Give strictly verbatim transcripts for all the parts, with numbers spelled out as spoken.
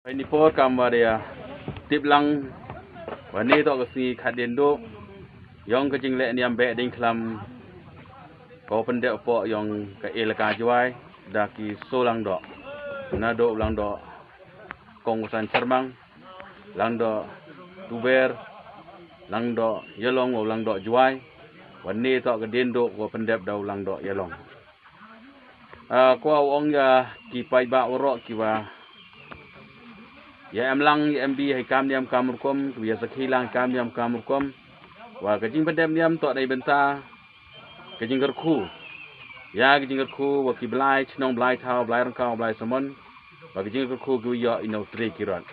Ini por kam wa da tip lang, wa ni toh ka sngi khatdien duk yong ka jingleh niam Behdieñkhlam, ko pyndep poh yong ka elaka Jwai, da ki soo Langdoh, na doh Langdoh Kong Wasan Chyrmang, Langdoh Tuber, Langdoh Ialong wa Langdoh Jwai. Wa ni toh ka dien duk wa pyndep da u Langdoh Ialong. Ah, kwah u ong ya ki paidbah waroh ki wa ya em lang ya em bi hei kam niam kam rukom, ki wa ya sakhi lang kam niam kam rukom. Wa ka jingpyndep niam toh dei bynta ka jingkyrkhu, ya ka jingkyrkhu wa ki blai chnong, blai thaw, blai ryngkaw, blai samon, wa ka jingkyrkhu ki wa yoh i nongtrei ki rot.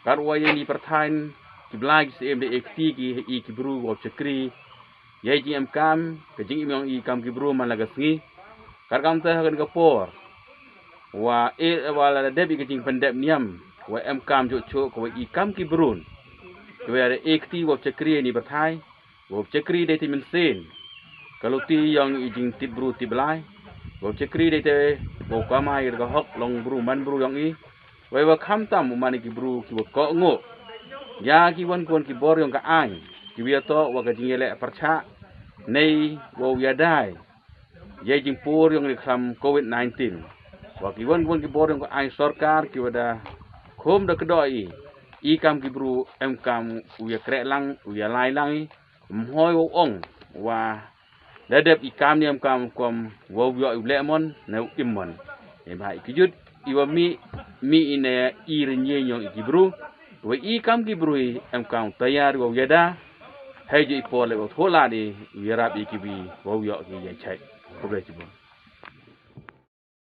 Kat wa ya ini pyrthai, ki blai ki siem da e kti ki i ki bru wa chakri, ya i jingem kam, ka jingim yong i kam ki bru man la ka sngi. Kat kamte ha kani ka por wa e, wa la da dep i ka jingpyndep niam wa em kam jooh chooh, ka wa i kam ki bru, ka wa da e kti wa chakri ini pyrthai. Wa chakri dei te mynsiem ka luti yong i jingtip bru tip blai. Wa chakri dei te wa kamai ka hok long bru man bru yong i. Wei wa khamtam u man i ki bru ki wa kohnguh ya ki wan ki wan ki bor yong ka aiñ, ki wa ya toh wa ka jingyaleh pyrchah nei wa u yadai ya i jingpur yong i khlam covid nineteen. Wa ki wan ki wan ki bor yong ka aiñ sorkar ki wa da khum da kdoh i, i kam ki bru em kam u ya kreh lang, u ya lai lang i. Mhoi wa u ong wa da dep i kam niam kam rukom wa u yoh i u leh mon ne u im mon. Em ha i ki jut i wa mih, mih i ne i rynyin yong i ki bru, wa i kam ki bru i em kam tayar wa u yada hei ju i por le wa thoh lad i u yarap i ki bru wa u yoh ki ya chai. Khublei chibun.